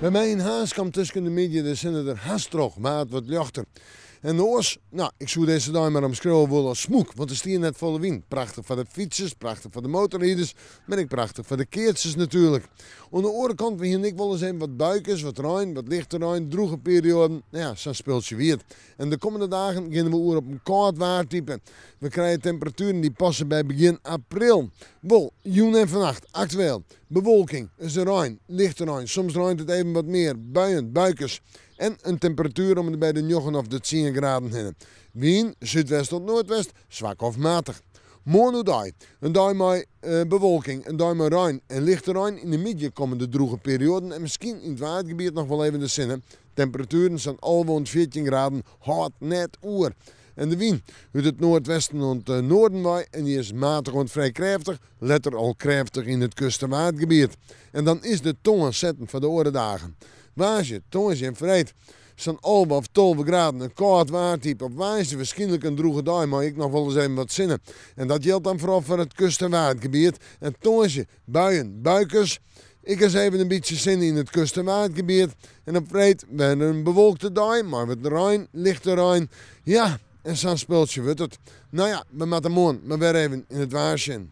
By my yn Harns kaam tusken de middei de sinne der hast troch, waard wat ljochter. En oars, no, ik soe dizze dei mar omskriuwe wolle as smûk, want der stie net folle wyn. Prachtich foar de fytsers, prachtich foar de motorriders, mar ek prachtich foar de keatsers natuerlik. Oan de oare kant, we hiene ek wolris even wat buikes, wat rein, wat lichte rein, drûge perioaden. No ja, sa'n spultsje wie it. En de kommende dagen geane we oer op in kâld waartype. We krije temperatueren dy't passe by begjin april. Wol, jûn en fannacht, aktueel, bewolking, is der rein, lichte rein, soms reint it even wat mear, buien, buikes. En in temperatuer om en by de njoggen of de tsien graden hinne. Wyn, súdwest oant noardwest, swak of matich. Moarn oerdei, in dei mei bewolking, in dei mei rein en lichte rein. Yn de middei komme de drûge perioaden en miskien yn it Waadgebiet noch wol even de sinne. Temperatueren sa'n 11 oant 14 graden hâldt net oer. En de wyn út it noardwesten oant noarden wei en dy is matich oant frij krêftich, letter al krêftich yn it kust- en Waadgebiet. En dan is de toan setten foar de oare dagen. Woansdei, tongersdei en freed sa'n 11 of 12 graden, in kâld waartype. Op woansdei wierskynlik in drûge dei mei ek noch wolris even wat sinne. En dat jildt dan foaral foar it kust- en Waadgebiet. En tongersdei buien, buikes. Ek ris even in bytsje sinne yn it kust- en Waadgebiet. En op freed wer in bewolkte dei mei wat rein, lichte rein. Ja, en sa'n spultsje wurdt it. No ja, we moatte moarn mar wer even yn it waar sjen.